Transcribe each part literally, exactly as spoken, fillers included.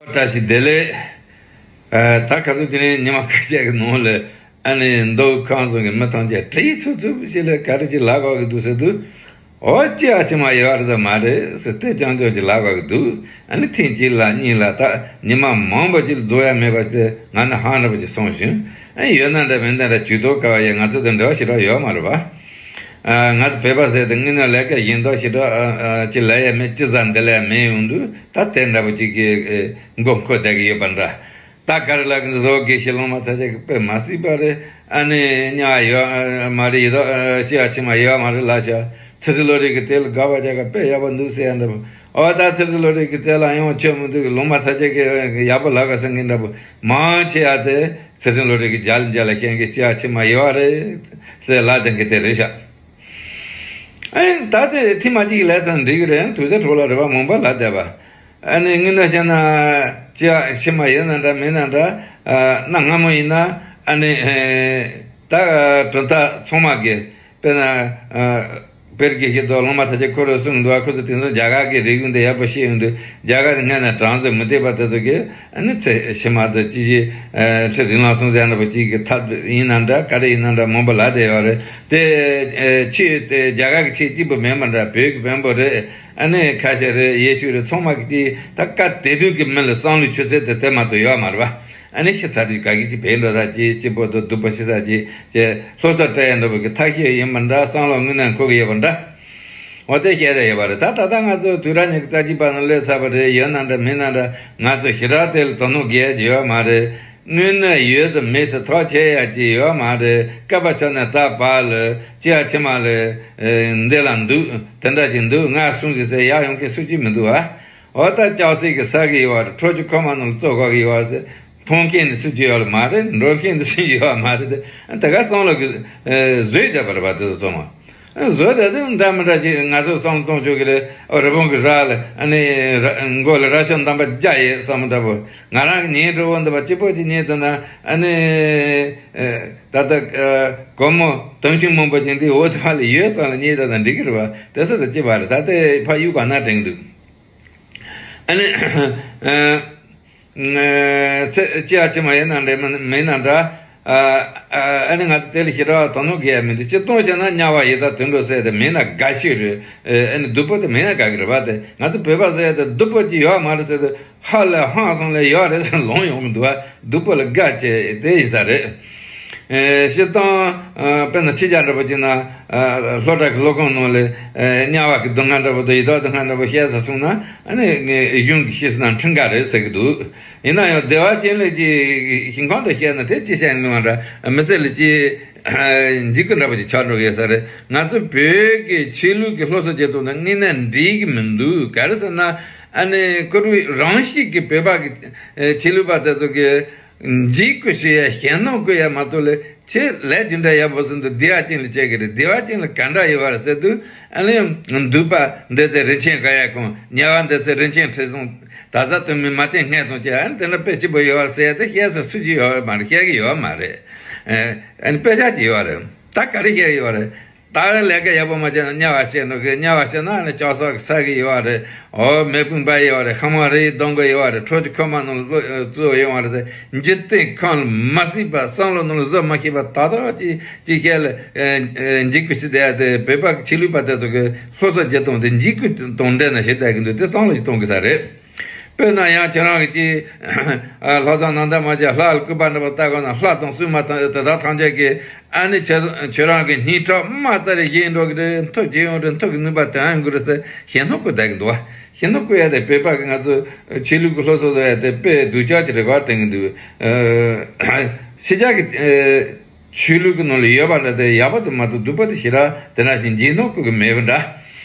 བཀྲ་ཤིས་བདེ་ལེགས། ཨ། ད་ཁ་སང་དེ་རིང་ཉི་མ་ཁ་ཤས་ཀྱི་ནང་ལ་ཨ་ནི་མདོ་ཁམས་གསུམ་གྱི་མི་ཐམས་ཅད་གྲི་ཡིས་ཚུབ་ཚུབ་ཞིག་ལ་ག་རེ་ཅིག་ལབ་དགོས་ཀྱི་འདུག་ཟེར་དུས། ཨོ་ཅི་ཨ་ཅི་མ་ཡོད་རེད་དམ་མ་རེད་ཟེར་དེ་རྐྱང་རྐྱང་ཅིག་ལབ་དགོས་ཀྱི་འདུག་ཨ་ནི་ཐེངས་གཅིག་ལ་གཉིས་ལ་ད་ཉི་མ་མང་པོ་ཅིག་རྫོགས་ཡ་མེད་པ་དེ་ང་ནི་ཧང་འདྲ་པོ་ཅིག་སོང་བྱུང་། ཨ་ཡོད་ན་འདྲ་མེད་ན་འདྲ་ཇུས་གཏོགས་དཀའ་བ་ཡོད། ང་ཚོ་དང་འབྲེལ་བ་ཞེ་དྲག་ཡོད་མ་རེད་པ། ཨ། ང་ཚོ་བོད་པ་ཟེར་དེ་དངོས་གནས་ལས་ཀ་གཞན་དག་ཞེ་དྲག་ཨ་ཨ་ཅིག་ལས་ཡ་མེད། ཅི་ཟ་འདི་ལས་ཡ་མེད་ཡོང་དུས་ད་དེ་འདྲ་པོ་ཅིག་གི་ཨེ་མགོ་འཁོར་བསྡད་ཀྱི་ཡོད་པ་འདྲ། ད་ག་རེ་ལབ་ཀྱི་འདུག་དགེ་བཤེས་སློབ་མ་ཚ་ཅིག་གི་དཔེ་མ་སྲིད་པ་རེད། ཨ་ནི་དམྱལ་བ་ཡོད་མ་རེད། ཡི་དྭགས་ཤི་ཡ་ཕྱི་མ་ཡོད་མ་རེད་ལབ་ཤག་ཚུལ་ཁྲིམས་བློ་གྲོས་ཀྱི་དེ་ལ་དགག་པ་རྒྱག་ག་དཔེ་ཡག་པོ་འདུག་ཟེར་ཡ་འདྲ་པོ། ཨོ་ད་ཚུལ་ཁྲིམས་བློ་གྲོས་ཀྱི་དེ་ལ་ཡང་ཆོས་མི་འདུག་སློབ་མ་ཚ་ཅིག་གི་ཡག་པོ་ལབ་ག་ཟེར་མཁན་འདྲ་པོ་མང་ཆེ་ཡ་དེ། ཚུལ་ཁྲིམས་བློ་གྲོས་ཀྱི་རྒྱ་ལ་རྒྱ་ལ་ཤན་གྱི་ཅི་ཡ་ཕྱི་མ་ཡོད་རེད་ཟེར་ལབ་དེ་གི་དེ་རེད་ཤག་ཨེ་ད་དེ་ཐེངས་མ་གཅིག་ལས་ཙང་འགྲིག་གི་རེད། དུས་ཚོད་འཕྲོ་བརླག་རེད་པ། མང་པོ་ལབ་བསྡད་པ། ཨ་ནི་དངོས་གནས་བཤད་ན་ཅི་ཡ་ཕྱི་མ་ཡོད་ན་འདྲ་མེད་ན་འདྲ། ཨ་གནའ་སྔ་མོ་ཡིན་ན་ཨ་ནི་ཨེ་ད་གྲུབ་མཐའ་ཚང་མ་གི་དཔེར་ན་ཨ་བོད་དགེ་བཤེས་དང་སློབ་མ་ཚ་ཅིག་ཁོ་རང་གསུངས་འདུག་ཁོ་ཚོ་དེང་སང་རྒྱ་གར་གྱི་རིག་གཞུང་དེ་ཡག་པོ་ཤེས་ཡོང་དུས་རྒྱ་གར་དེ་སྔ་ནས་དྲང་ཟེར་མི་བདེ་བ་དེ་ཚོ་གི་ཨ་ནི་ཚེ་ཕྱི་མ་དང་ཅི་ཞིག་ཨ་ཁྲི་རིང་ལ་སོང་ཟེར་ན་པོ་ཅིག་གི་ཐབས་ཡིན་ན་འདྲ་ག་རེ་ཡིན་ན་འདྲ་མང་པོ་ལབ་བསྡད་ཡོད་རེད་དེ། ཨ་ཆོས་དེ་རྒྱ་གར་གྱི་ཆོས་གཅིག་པུ་མིན་པ་འདྲ། བོད་ཀྱི་བོན་པོ་རེད། ཨ་ནི་ཁ་ཤས་རེད། ཡེ་ཤུ་རེད། ཚང་མ་གི་ཅིག་ད་སྐབས་དེ་དུས་ཀྱི་མི་ལ་བསམ་བློའི་ཆུ་ཚད་དེ་དེ་མ་གཏོགས་ཡོད་མ་རེད་པ། ཨ་ནི་ཤི་ཚར་དུས་ག་གི་ཅིག་བེད་འགྲོ་ད་ཅིག་གཅིག་པོ་དང་སྡུག་པོ་ཤི་ས་ཅིག་ཅེས་སློབ་གསོ་སྤྲད་ཡ་འདྲ་པོ་གི་ཐབས་ཤེས་ཡིན་པ་འདྲ། བསམ་བློ་དངོས་གནས་འཁོར་གི་ཡོད་པ་འདྲ། འོ་དེ་བཤད་བསྡད་ཡོད་པ་རེད། ད་ད་ལྟ་ང་ཚོ་དུས་རབས་ཉི་ཤུ་རྩ་གཅིག་པ་ནང་སླེབས་ཚར་བ་རེད། ཡོད་ན་འདྲ་མེད་ན་འདྲ། ང་ཚོ་ཞེ་དྲག་དེ་ལ་དོ་སྣང་རྒྱག་རྒྱུ་ཡོད་མ་རེད། དངོས་གནས་ཡོད་དང་མེད་ཟེར་ཐག་བཅད་ཡ་ཅིག་ཡོད་མ་རེད། སྐབས་ཆ་ནས་ད་བར་ལ་ཅི་ཡ་ཕྱི་མ་ལ་འདི་ལ་འདུག་དེ་འདྲ་ཅིག་འདུག་ང་གསུངས་ཟིག་ཟེར་ཡར་ཡོང་མཁན་སུ་གཅིག་མི་འདུག་ཨ། འོ་ད་ལྕགས་སྲེག་གི་ཟ་གི་ཡོད་རེད། ཁྲོ་ཆུ་ཁོག་མ་ནང་ལ་བཙོ་དགོས་ཀྱི་ཡོད་རེད། མཐོང་མཁན་དེ་སུ་གཅིག་ཡོད་ལ་མ་རེད། འགྲོ་མཁན་དེ་སུ་གཅིག་ཡོད་མ་རེད་དེ། ད་ག་བསམ་བློ་གི་བཟོས་བསྡད་པ་རེད་པ། དེ་ཚོ་ཚང་མ་བཟོས་བསྡད་དེ་འདྲ་མི་འདྲ་ཅིག་ང་ཚོ་བསམ་བློ་གཏོང་ཆོག་གི་རེད། ཨོ་རི་བོང་གི་རྭ་ལ་ཨ་ནི་ར་མགོ་ལ་རྭ་ཅོ་འདམ་པ་བརྒྱབ་ཡས་བསམ་བློ་འདྲ་པོ། ང་རང་གི་ཉིན་དྲོ་པོ་འདི་པ་གཅིག་པོ་གཅིག་ཉིན་དུ་ན་ཨ་ནི་ད་ལྟ་སྒོར་མོ་དུང་ཕྱུར་མང་པོ་ཅིག་འདི་འོ་ཐ་ལ་ཡོད་བསམ་ལ་ཉིན་ད་ད་འགྲིག་གི་རེད་པ། དེ་ཚོ་ད་ཅི་བ་རེད། ད་ལྟའི་ཕ་ཡུལ་ག་ན་དྲན་གི་འདུག་ཨ་ནི་ཨ་ཚེ་ཅི་ཡ་ཅི་མ་ཡིན་ན་འདྲ་མིན་མིན་ན་འདྲ། ཨ་ཨ་ཨ་ནི་ང་ཚོ་དེ་ལ་ཞེ་དྲག་དོ་སྣང་གི་ཡ་མི་འདུག་སྤྱིར་བཏང་བྱས་ན་དམྱལ་བ་ཡི་དྭགས་དུད་འགྲོ་ཟེར་དེ་མིན་ན་དགའ་ཤོས་རེད། ཨ་ནི་སྡུག་པོ་དེ་མིན་ན་དགའ་གི་རེད་པ། དེ་ང་ཚོ་བོད་པ་ཟེར་དེ་སྡུག་པོ་ཅིག་ཡོད་མ་རེད་ཟེར་དུས་ཧ་ལས་ཧང་སང་ལས་ཡོད་རེད་ཟེར་ལོང་ཡོང་གི་འདུག་པ། སྡུག་པོ་ལ་དགའ་བྱས་དེ་ཡིན་ས་རེད། ཨེ་སྤྱིར་བཏང་ཨ་དཔེར་ན་ཕྱི་རྒྱལ་འདྲ་པོ་ཅིག་ན་ཨ་སློབ་གྲྭ་གི་སློབ་ཁང་ནང་ལ་ཨེ་དམྱལ་བ་གི་སྡུག་བསྔལ་འདྲ་པོ་དང་ཡི་དྭགས་སྡུག་བསྔལ་འདྲ་པོ་བཤད་ས་སོང་ན་ཨ་ནི་གཞུང་གི་ཤེས་ཚད་ནང་ཁྲིམས་འགལ་རེད་ཟེར་གི་འདུག་ཡིན་ན་ཡང་བདེ་བ་ཅན་ལ་ཅིག་ཞིང་ཁམས་དུ་བཤད་ན་དེ་ཅི་བཤད་ནི་མ་འདྲ། མི་ཚེ་ལ་ཅིག་འཇིགས་སྐུལ་འདྲ་པོ་ཅིག་ཆགས་འགྲོ་གི་ཡོད་ས་རེད། ང་ཚོ་བོད་ཀྱི་ཆོས་ལུགས་ཀྱི་སློབ་གསོ་བྱེད་སྟངས་དང་དངོས་གནས་འགྲིག་གི་མི་འདུག་ག་རེ་ཟེར་ན་ཨ་ནི་ཁོ་རང་རང་བཞིན་གྱི་བོད་པ་གི་ཨེ་ཆོས་ལུགས་པ་དེ་ཚོ་གི་འཇིགས་སྐུལ་བྱེད་ཡ་ཞེད་སྣང་སྐུལ་ཡ་མ་གཏོགས་ལས་ཆེ་ལས་ཇི་འདྲ་ཡག་པོ་ཟེར་འདུག་བདེ་བ་ཅན་ལ་བྱེད་ཀྱི་རེད། བདེ་བ་ཅན་ལ་ག་འདྲ་ཡོད་པ་རེད་ཟེར་དུས་ཨ་ནི་སྡུག་པ་འདི་ཚེ་རིན་ཆེན་དགའ་ཡ་གང་། དམྱལ་བ་འདི་ཚེ་རིན་ཆེན་ཁྲི་སྲོང་། ད་ས་དུ་མི་མ་བསྟེན་སྔས་དང་བཅས། ཨ་ནི་དེ་འདྲ་དཔེ་སྐྱིད་པོ་ཡོད་པ་རེད་ཟེར་ཡ་དེ་བཤད་ས་སུ་གཅིག་ཡོད་མ་རེད། བཤད་ཀྱི་ཡོད་མ་རེད། ཨ་ནི་དཔེ་ཆ་གཅིག་ཡོད་རེད། ད་ག་རེ་བཤད་ཀྱི་ཡོད་རེད། ད་ལས་ཀ་ཡག་པོ་མ་བྱས་ན་དམྱལ་བ་བཤད་འགྲོ་གི། དམྱལ་བ་བཤད་ན་ཨ་ནི་ལྕགས་སྲེག་གི་ཟ་གི་ཡོད་རེད། ཨོ་མེ་དཔུང་འབར་ཡོད་རེད། ཁ་མ་རེ་ཡི་གདོང་གི་ཡོད་རེད། ཁྲོ་ཆུ་ཁོག་མ་ནང་ལ་བཙོས་ཡོད་རེད་ཟེར། འཇིག་རྟེན་ཁམས་ལ་མ་སྲིད་པ་བསམ་བློ་ནང་ལ་བཟོ་མ་ཤེས་པ་ད་ལྟ་ཅི་ཅི་བཤད་ལ་འཇིགས་སྐུལ་བྱེད་བསྡད་དེ། བོད་པ་ཆོས་ལུགས་པ་དེ་ཚོ་གི་སློབ་གསོ་བྱེད་སྟངས་དེ་འཇིགས་སྐུལ་དང་འབྲེལ་ནས་བྱེད་བསྡད་ཀྱི་འདུག་དེ་བསམ་བློ་ཞིག་གཏོང་དགོས་ས་རེད། དཔེར་ན་ཡང་ཁྱེད་རང་གི་ཅིག་ལྷ་བཟང་ནམ་ཟླ་མ་ཅིག་ལྷ་ལ་སྐུར་པ་འདྲ་པོ་བཏབ་དགོས་ན་ལྷ་དང་སྲུང་མ་དང་དེ་དག་ཐམས་ཅད་ཀྱིས་ཨ་ནི་ཁྱེད་ཁྱེད་རང་གི་སྙིང་ཁྲག་དམར་རྩ་རེ་བཞེས་འགྲོ་གི་རེད། མཐུ་ཇི་ཡོང་རེད། མཐུ་གི་ནུས་པ་དོན་དགོས་རེད་ཟེར་ཞེད་སྣང་སྐུལ་བསྡད་ཀྱི་འདུག་བ། ཞེད་སྣང་སྐུལ་ཡ་དེ་བོད་པ་གི་ང་ཚོ་ཆོས་ལུགས་ཀྱི་སློབ་གསོ་བཟོ་ཡ་དེ་དཔེ་སྡུག་ཅག་ཅིག་རེད་བ། དྲན་གྱི་འདུག་ཕྱི་རྒྱལ་གྱི་ཆོས་ལུགས་ཀྱི་ནང་ལ་ཡོད་པ་འདྲ་དེ་ཡག་པ་དེ་མ་གཏོགས་སྡུག་པ་དེ་ཞེ་དྲག་དེ་འདྲ་ཞིག་འཇིགས་སྣང་སྐུལ་གི་མེད་པ་འདྲ།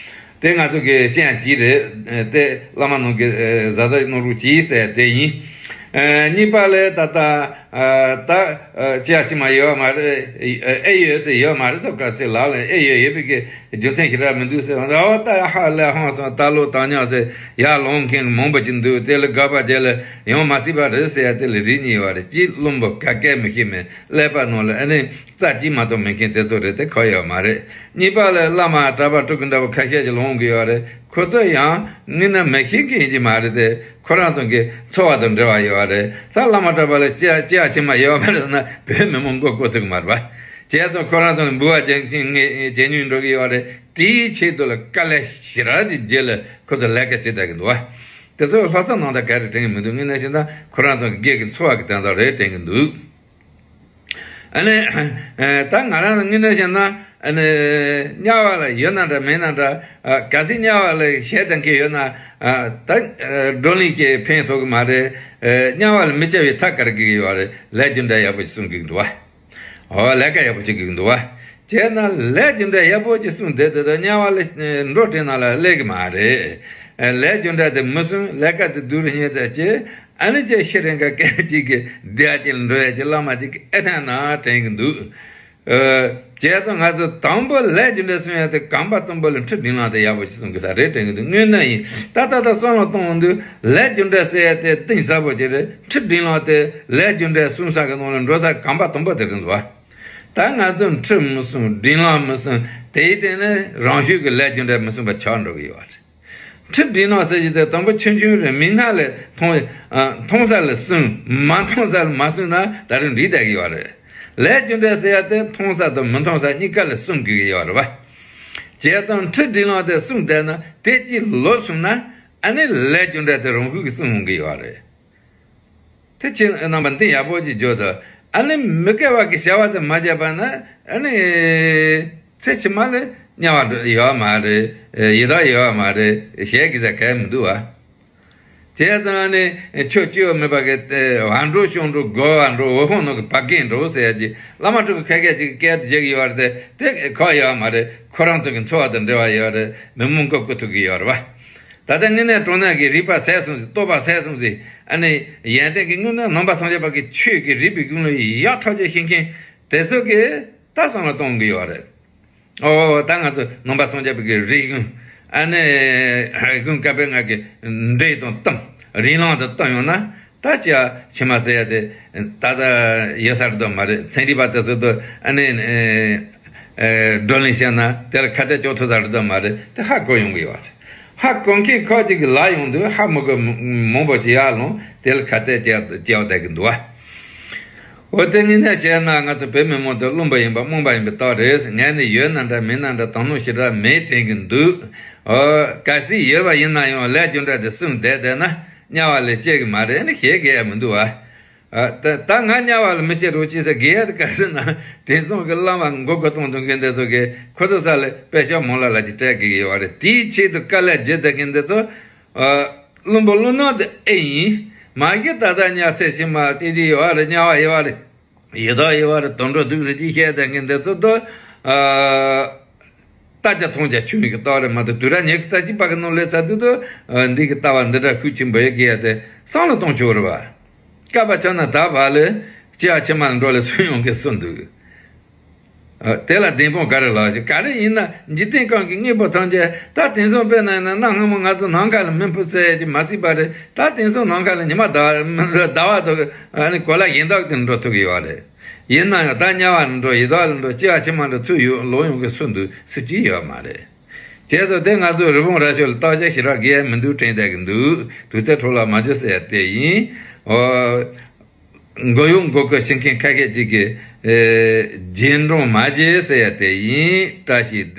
དེ་ང་ཚོ་གི་ཤེས་ཡ་གཅིག་རེད། དེ་བླ་མ་ནང་གི་བཟའ་ཟླ་གནང་རོགས་གྱིས་ཟེར་དེ་ཡིན། གཉིས་པ་ལས་ད་ལྟ་ད་ཅི་ཡ་ཅི་མ་ཡོད་མ་རེད། ཨེ་ཡོད་ཟེར་ཡོད་མ་རེད། ད་ག་ཚོད་ལག་ལ་ཨེ་ཡོད་ཡོད་པའི་གི་རྒྱུ་མཚན་ཞེ་དྲག་མི་འདུག་ཟེར། འོ་ད་ཧ་ལས་ཧང་སང་ད་ལོ་དང་ཉག་ཟེར་ཡར་ལོངས་མཁན་མང་པོ་ཅིག་འདུག་དེ་ལ་དགག་པ་བྱས་ལ་ཡོང་མ་སྲིད་པ་རེད་ཟེར་ཡ་དེ་ལ་རིགས་གཉིས་ཡོད་རེད། གཅིག་བླུན་པོ་ག་གེ་མི་ཤེས་མེད། ཀླད་པ་ནང་ལ་ཨ་ནི་རྩ་གཅིག་མ་གཏོགས་མེད་མཁན་དེ་ཚོ་རེད། དེ་ཁག་ཡོད་མ་རེད། གཉིས་པ་ལ་བླ་མ་གྲྭ་པ་སྤྲུལ་སྐུ་འདྲ་པོ་ཁ་ཤས་ཀྱི་ལོང་གི་ཡོད་རེད། ཁོ་ཚོ་ཡང་དངོས་གནས་མི་ཤེས་མཁན་ཡིན་གྱི་མ་རེད་དེ། ཁོ་རང་ཚོ་གི་འཚོ་བ་དང་འབྲེལ་བ་ཡོད་པ་རེད། ད་བླ་མ་གྲྭ་པ་ལ་སྐྱེ་སྐྱེ་བ་ཕྱི་མ་ཡོད་པ་རེད་ཟེར་ན་བོད་མི་མང་མགོ་སྐོར་ཐུབ་ཀྱི་མ་རེད་པ། བྱས་ཙང་ཁོ་རང་ཚོ་ལ་འབུལ་བ་ཇེ་ཇེ་ཉུང་འགྲོ་གི་ཡོད་པ་རེད། དེའི་ཆེད་དུ་ལ་དཀའ་ལས་ཞེ་དྲག་ཅིག་བརྒྱབ་ལ་ཁོ་ཚོ་ལས་ཀ་བྱེད་བསྡད་ཀྱི་འདུག་པ། དེ་ཚོ་ལྷག་བསམ་རྣམ་དག་ག་རེ་དྲན་གྱི་མི་འདུག་དངོས་གནས་བཤད་ན་ཁོ་རང་ཚོ་གི་སྒེར་གྱི་འཚོ་བ་གི་དོན་དག་རེད་དྲན་གྱི་འདུག་ཨ་ནི། ད་ང་རང་ལ་དངོས་གནས་བཤད་ན། ཨ་ནི། དམྱལ་བ་ལ་ཡོད་ན་འདྲ་མེད་ན་འདྲ། གལ་སྲིད་དམྱལ་བ་ལ་ཞེ་སྡང་གི་ཡོད་ན། ད་བགྲོ་གླེང་གིས་ཕན་ཐོགས་ཀྱི་མ་རེད། དམྱལ་བ་ལ་མི་སྐྱེ་བའི་ཐབས་ག་རེ་དགོས་ཀྱི་ཡོད་རེད། ལས་རྒྱུ་འབྲས་ཡག་པོ་ཞིག་བསྲུང་དགོས་ཀྱི་འདུག་བ། འོ་ལས་ཀ་ཡག་པོ་བྱེད་དགོས་ཀྱི་འདུག་བ། བྱས་ན་ལས་རྒྱུ་འབྲས་ཡག་པོ་ཅིག་བསྲུངས་བསྡད་དེ་ད་དམྱལ་བ་ལ་འགྲོ་དྲན་ན་ལ་སླེབས་ཀྱི་མ་རེད། ལས་རྒྱུ་འབྲས་དེ་མི་བསྲུང་། ལས་ཀ་དེ་སྡུག་རུ་བསྙལ་ཚར་རྗེས་ཨ་ནི་ཅིག་ཤི་རན་ཁ་སྐད་ཅིག་གི་བདེ་བ་ཅིག་ལ་འགྲོ་ཡ་ཅིག་བླ་མ་ཅིག་གི་ཨེ་ཐང་ན་དྲན་གྱི་འདུག་བྱས་ཙང་ང་ཚོ་དང་པོ་ལས་རྒྱུ་འབྲས་བསྲུང་ཡ་དེ་གོམ་པ་དང་པོ་ལ་ཁྲི་ཌིང་ལོང་དེ་ཡག་པོ་ཅིག་བསྲུང་དགོས་ས་རེད་དྲན་གྱི་འདུག་དངོས་གནས་ཡིན། ད་ད་ལྟ་བསམ་བློ་གཏོང་འོང་དུས་ལས་རྒྱུ་འབྲས་ཟེར་ཡ་དེ་གཏིང་ཟབ་པོ་ཅིག་རེད། ཁྲི་ཌིང་ལོང་དེ་ལས་རྒྱུ་འབྲས་བསྲུང་ས་གི་ནང་ལ་འགྲོ་ས་གོམ་པ་དང་པོ་དེ་རེད་འདུག་བ། ད་ང་ཚོ་ཁྲི་མི་སྲུང་། ཌིང་ལོང་མི་སྲུང་། དེའི་སྟེང་ནས་རང་ཤུགས་ཀྱིས་ལས་རྒྱུ་འབྲས་མི་སྲུང་བ་ཆགས་འགྲོ་གི་ཡོད་རེད། ཁྲི་ཌིང་ལོང་ཟེར་གྱི་དེ་དང་པོ་ཆུང་ཆུང་རེད། མིག་སྔ་ལ་མཐོང་མཐོང་ས་ལ་སྲུང་། མ་མཐོང་ས་ལ་མ་སྲུང་ན་ད་རུང་འགྲིག་བསྡད་ཀྱི་ཡོད་རེད། ལས་རྒྱུ་འབྲས་ཟེར་ཡ་དེ་མཐོང་ས་དང་མི་མཐོང་ས་གཉིས་ཀ་ལ་སྲུང་དགོས་ཀྱི་ཡོད་རེད་བ། བྱས་ཙང་ཁྲི་ཌིང་ལོང་དེ་སྲུང་བསྡད་ན་དེ་གཅིག་ལོབས་སོང་ན་ཨ་ནི་ལས་རྒྱུ་འབྲས་དེ་རང་ཤུགས་ཀྱིས་སྲུང་འོང་གི་ཡོད་རེད། དེ་ཁྱེད་རྣམ་པ་འདི་ཡག་པོ་ཅིག་བརྗོད་དང་། ཨ་ནི་མི་དགེ་བ་གི་བྱ་བ་དེ་མ་བྱས་པ་ན་ཨ་ནི་ཚེ་ཕྱི་མ་ལ་དམྱལ་བ་ཡོད་མ་རེད། ཡི་དྭགས་ཡོད་མ་རེད། ཞེད་ཀྱི་ས་གང་ཡང་མི་འདུག་བ། བྱས་ཙང་ཨ་ནི་ཆོས་སྤྱི་བོ་མེད་པ་གི་བ་འགྲོ་ཤོང་འགྲོ་དགོ་བ་འགྲོ་འོ་ཧོང་ནང་གི་བ་རྒན་འགྲོ་ཟེར་ཡ་ཅིག་བླ་མ་སྤྲུལ་སྐུ་ཁ་ཤས་ཅིག་གིས་སྐད་དེ་བརྗེད་ཀྱི་ཡོད་རེད་དེ། དེ་ཁག་ཡོད་མ་རེད། ཁོ་རང་ཚོ་གི་འཚོ་བ་དང་འབྲེལ་བ་ཡོད་རེད། མི་མང་མགོ་སྐོར་ཐུབ་ཀྱི་ཡོད་རེད་བ། ད་ལྟ་དངོས་གནས་དྲང་གནས་ཀྱི་རིག་པ་ཟད་སོང་ཟིག་རྟོགས་པ་ཟད་སོང་ཟིག་ཨ་ནི་ཡོན་ཏན་གྱི་དངོས་གནས་ནང་པ་སངས་རྒྱས་པ་གི་ཆོས་ཀྱི་རིག་པའི་ཀུན་སློང་ཡག་ཐག་ཆོད་ཤེས་མཁན་དེ་ཚོ་གིས་ད་བསམ་བློ་གཏོང་གི་ཡོད་རེད། ཨོ་ད་ང་ཚོ་ནང་པ་སངས་རྒྱས་པ་གི་རིག་གཞུང་ཨ་ནི་ཀུན་དགའ་བོའི་ང་གི་འགྲེལ་དང་གཏམ་རིང་ལང་དུ་གཏོང་ཡོང་ན་ད་ཅི་ཕྱི་མ་ཟེར་ཡ་དེ་ད་ལྟ་ཡོད་ས་རེད་དོ་མ་རེད། ཚན་རིག་པ་དེ་ཚོ་དུ་ཨ་ནི། ཨེ། བགྲོ་གླེང་བྱས་ན་དེ་ལ་ཁ་གཏད་གཅོག་ཐུབ་ས་རེད་དམ་མ་རེད། དེ་ཧ་གོ་ཡོང་གི་ཡོད་རེད། ཧ་གོ་མཁན་ཁག་ཅིག་གི་ལ་ཡོང་དུས་ཧ་མི་གོ་མང་པོ་ཅིག་ཡར་ལོངས་དེ་ལ་ཁ་གཏད་བཅག་བཅག་བསྡད་ཀྱི་འདུག་བ། འོ་དེ་ངས་ནས་བཤད་ན་ང་ཚོ་བོད་མི་མང་དུ་བླུན་པོ་ཡིན་པ་རྨོངས་པ་ཡིན་པའི་རྟགས་རེད། ངས་ནི་ཡོད་ན་འདྲ་མེད་ན་འདྲ་དོ་སྣང་ཞེ་དྲག་མེད་དྲན་གྱི་འདུག་འོ་གལ་སྲིད་ཡོད་པ་ཡིན་ན་ཡང་ལས་རྒྱུ་འབྲས་དེ་སྲུང་བསྡད་བསྡད་ན་དམྱལ་བ་ལས་སྐྱེ་གི་མ་རེད། ནི་ཞེད་གི་མི་འདུག་བ། ཨ། ད་ད་ང་དམྱལ་བ་ལ་མི་སྐྱེ་རོགས་ཅེས་ཟེར་གི་ཡ་དེ་ག་ཟེར་ན་དེང་སང་གི་བླ་མ་མགོ་སྐོར་གཏོང་གཏོང་མཁན་དེ་ཚོ་གིས་ཁོ་ཚོ་ས་ལ་དཔེ་ཤག་མང་ལ་ལ་ཅིག་སྤྲད་གི་ཡོད་རེད། དེའི་ཆེད་དུ་དཀའ་ལས་བརྒྱབ་བསྡད་མཁན་དེ་ཚོ་ཨ། བླུན་པོ་བླུན་ནག་དེ་ཨེ་ཡིན། མ་གཞི་ད་ལྟ་དམྱལ་ཚེ་ཕྱི་མ་སྐྱེ་རྒྱུ་ཡོད་རེད། དམྱལ་བ་ཡོད་རེད། ཡི་དྭགས་ཡོད་རེད། དུད་འགྲོ་འདུག་ཟེར་ཅིག་བཤད་བསྡད་མཁན་དེ་ཚོ་དུ་ཨ། ལྟ་རྒྱ་མཐོང་རྒྱ་ཆུང་བའི་གི་ལྟ་བ་རེད་མ་གཏོགས་དུས་རབས་ཉི་ཤུ་རྩ་གཅིག་པ་གི་ནང་སླེབས་ཚར་དུས་དུ་འདི་གི་ལྟ་བ་འདི་འདྲ་ཤུགས་ཆེན་པོ་ཡོད་གི་ཡ་དེ་བསམ་བློ་གཏོང་ཆོག་རེད་བ། སྐབས་བབ་ཆགས་ན་ད་བར་ལས་སྐྱེ་བ་ཕྱི་མ་ལ་འགྲོ་ལས་སུན་ཡོང་གི་སུ་འདུག་དེ་ལ་བདེན་དཔང་ག་རེ་ལབ་ཞིག་ག་རེ་ཡིན་ན་འཇིག་རྟེན་གང་གི་དངོས་པོ་ཐམས་ཅད་ད་དེང་སང་དཔེར་ན་ཡིན་ན་གནའ་སྔ་མོ་ང་ཚོ་ནམ་མཁའ་ལ་མེ་འཕུར་ཚད་ཀྱི་མ་སྲིད་པ་རེད། ད་དེང་སང་ནམ་མཁའ་ལ་ཉི་མ་ཟླ་བ་ཟླ་བ་དང་ཨ་ནི་གོ་ལ་གཞན་དག་ཏུ་འགྲོ་ཐུབ་ཀྱི་ཡོད་རེད། ཡིན་ན་ཡང་ད་དམྱལ་བ་ལ་འགྲོ། ཡི་དྭགས་ལ་འགྲོ། སྐྱེ་བ་ཕྱི་མ་འགྲོ་ཚུར་ཡོང་ལོག་ཡོང་གི་སུ་འདུག་སུ་གཅིག་ཡོད་མ་རེད། བྱས་ཙང་དེ་ང་ཚོ་རི་བོང་རྭ་ཤོད་ལ་བརྟག་དཔྱད་ཞེ་དྲག་དགོས་ཡ་མི་འདུག་དྲན་བསྡད་ཀྱི་འདུག་དུས་ཚོད་འཕྲོ་བརླག་མ་བྱེད་ཟེར་ཡ་དེ་ཡིན། ཨོ། མགོ་གཡོག་མགོ་སྐོར་བྱེད་མཁན་ཁ་ཤས་ཅིག་གིས་ཨེ། རྗེས་འབྲང་མ་བྱེད་ཟེར་ཡ་དེ་ཡིན། བཀྲ་ཤིས་བདེ།